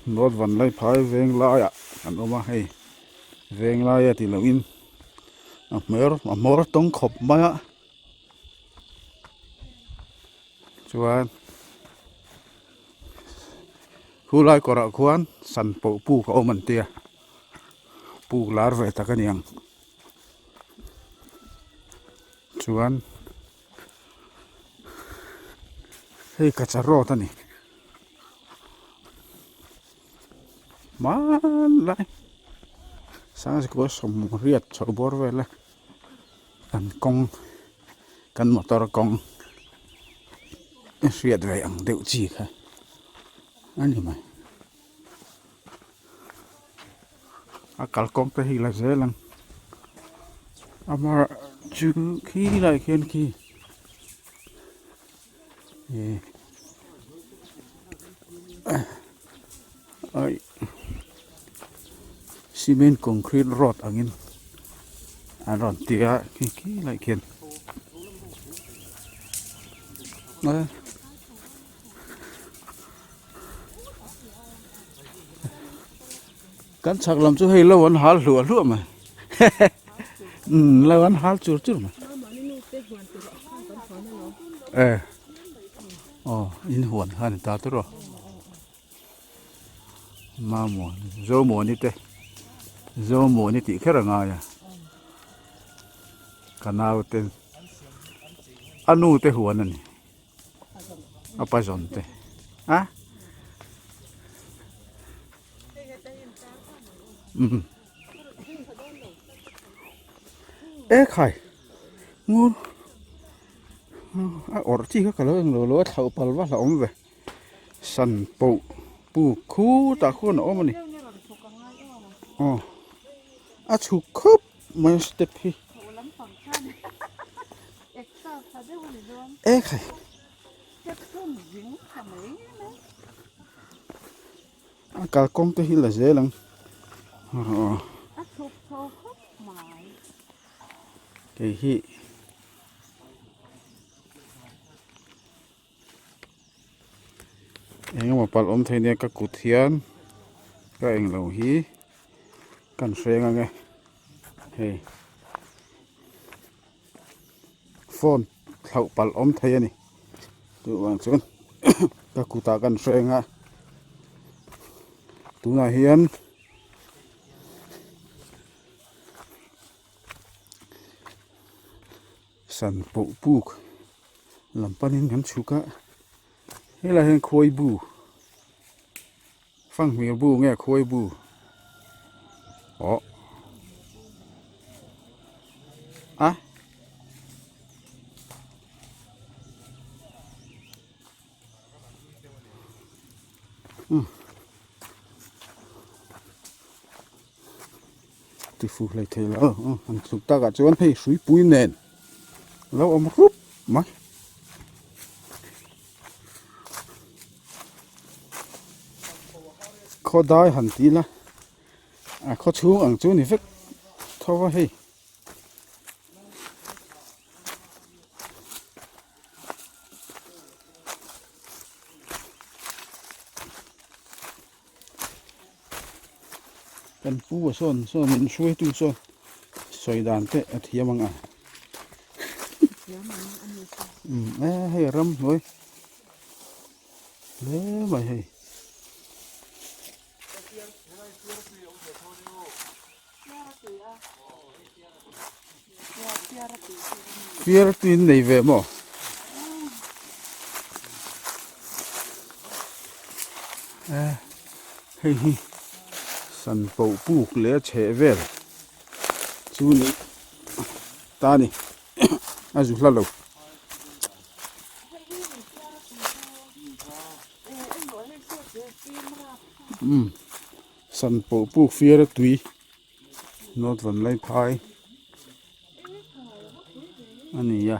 North Vanlaiphai veng laiah an awm a hei veng laia tih lohin a hmer a hmawr tawng khawp mai a chuan khulai kawrah khuan san pawh puk a awm an tia puk lar ve tak a ni ang chuan hei kacha road a ni hmanlai sangzikua sawmriat chho bawr vel a kan kawng kan motor kawng hriat ve ang deuh chi kha a ni mai a kalkawng te hi la zel ang amah chu khi lai khian khi ih aih cement concrete road angin an rawn ti a khi khi lai khian Kan chhak lam chu hei lo an hal hluah hluah mai umm lo an hal chur chur mai e aw in huan kha ani ta tur aw Mamuan Zomuani te Zomuani tih kher a ngai a ka nau te a nu te huan a ni. A pa zawn te a umm e khai ngur a awrh chi kha ka lo englo lo a thlauh pal va hlauhawm ve san poh pu khutah khuan a awm a ni aw a chhuk khawp mai a step hi. E khai. A kalkawng te hi la zel ang. Kei hi. Engemaw palh awm thei nia ka kut hian ka englo hi kan hreng ange hei. Phone thlauh palh awm thei a ni chuvang chuan ka kutah kan hreng a tunah hian san pawh puk lam panin kan chhuk a helaiah hian khuai bu Fanghmir bu nge khuai bu aw a um ti fu hlei thei lo an tluk takah chuan hei hruipui nen lo awm rup mai. Khaw dai han ti ila a khaw chhung ang chu ni vek tho a hei. Kan pu a sawn sawn min hruaitu sawn sawi dan te a thiam ang a umm e hei ramhnuai hle mai hei. Fiara tui an nei ve maw? Eh, hei hi san poh puk leh a chheh vel chu ni ta ni a zu hla lo. Umm san poh puk fiara tui. Note van lai phai a ni a.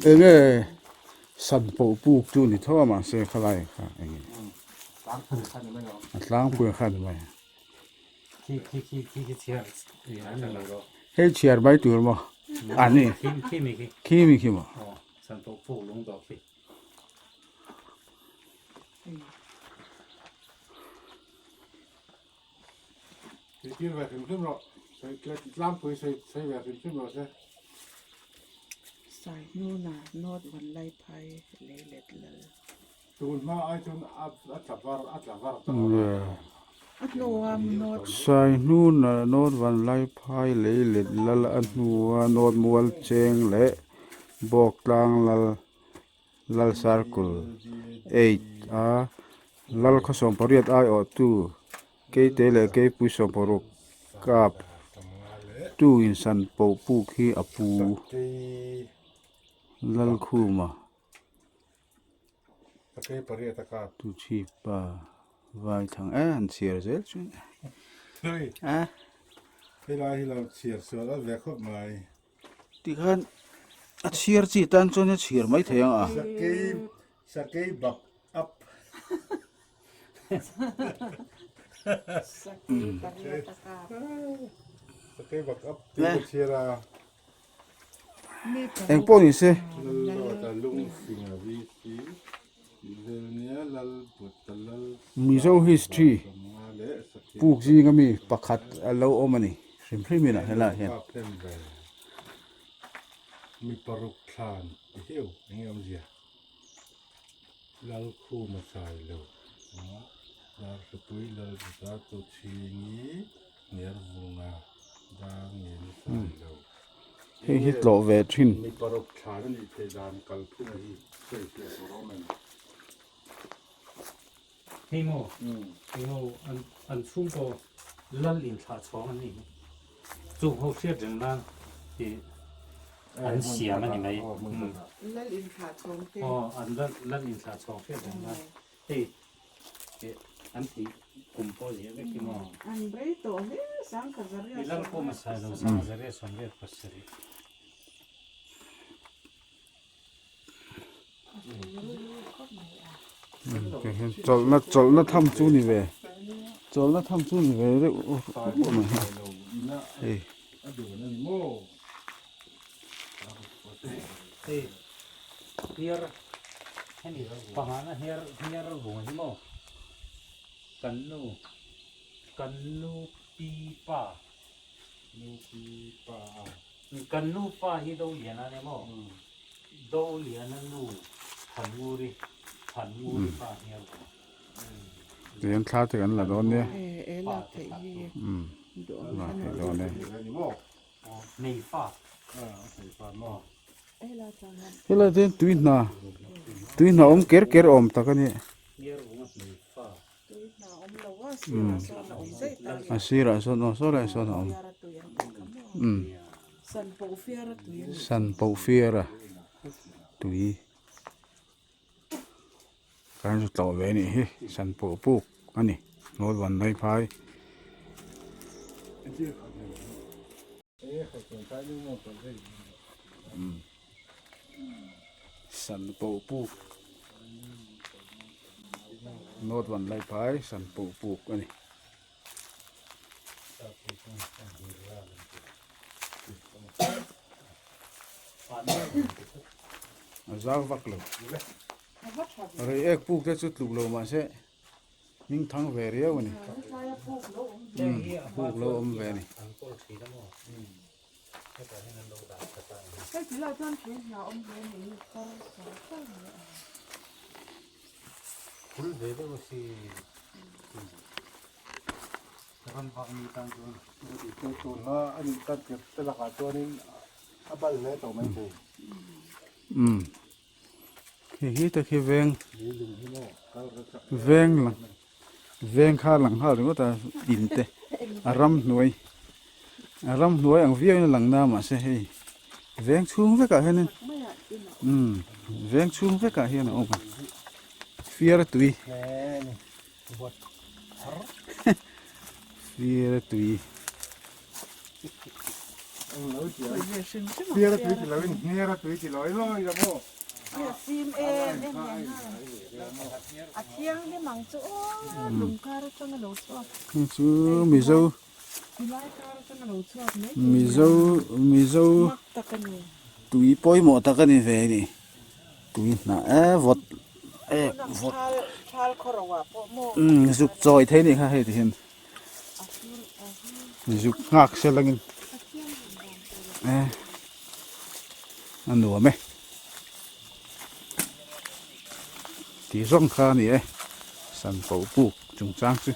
Enge san pawh puk chu ni tho a mahse khalai kha enge a tlangpui kha ni mai hei chhiar mai tur maw a ni khi mi khi maw. Saihnuna North Vanlaiphai leilet lal a hnua North Mual cheng leh Bawktlang lal Lal Circle 8 a Lal khawsawm pariat aiawhtu Keite leh Keipui sawmparuk kap tu insan poh puk hi a pu Lalkhuma Tuchhipa Vaithang e an chhiar zel chu a tikhan a chhiar chi tan chuan a chhiar mai thei ang a. Eng pawh ni se. Mizo history puk zinga mi pakhat a lo awm a ni hrim hrim in ah helaiah hian. Lalkhuma Sailo a Darhripui Lalbuta Tuchhingi Hniarvunga Dangin Sailo. Hei hi tlawh ve thin. Mi paruk thlan a nih theih dan kalphung hi sawi fiah tur a awm em? Hei maw? Hei maw an chhungkaw lal inthlah chhawng an nih hi. Chung ho hriat reng nan ih an siam a ni mai. Lal inthlah chhawng te. Aw an lal inthlah chhawng hriat reng nan hei ih an tih kum pawh ziah vek hi maw. An rei tawh hle sangkha zaria I lal pawh hmasa lo sangkha zaria sawmriat pasarih. Chawlhna chawlhna tham chu ni ve chawlhna tham chu ni ve deuh ruah mai hi hei. Hei hniar pangana hniar hniar vung hi maw kan nu kan nu pi pa nu pi pa a. Kan nu pa hi Doliana nia maw? Doliana nu Thannguri, Thannguri pa hnial ko. Tihian thla te kan la dawn nia. E lak theih hi duh Lak theih dawn e. Nei fa. Helai te hian tui hna tui hna awm ker ker awm tak a ni. A sirah sawn aw saw lai sawn a awm umm san poh fiar a tui kan hre tawh ve anih hi san poh puk a ni ngawl van mai phai. San poh puk North van lai phai san poh puk a ni. A zau vak lo. Rei ek puk te chu tluk lo mahse Hming thang ve riau a ni. Puk lo awm ve a ni. Hei hi te khi veng veng lang veng kha lang nghal ringawt a in te a ramhnuai a ramhnuai ang viau in a lang na mahse hei veng chhung vekah hianin umm veng chhung vekah hian a awm a fiara tui. Fiara tui. Fiara tui ti loin hniara tui ti loi loi la maw. A fim em em leh nghal. A thianghlim ang chu aw lung kar atanga lo chhuak. Hei chu Mizo. Tilai kar atanga lo chhuak mai. Mizo Mizo. Mak tak a ni. Tui pawimawh tak a ni ve a ni. Tui hnah e vawt e vawt. Thal khaw ro ah pawh maw. Zuk chawi thei nih kha hei ti hian. Zuk nghak se langin e a nuam e. Tih zawng kha a ni e. San pawh puk chungchang chu.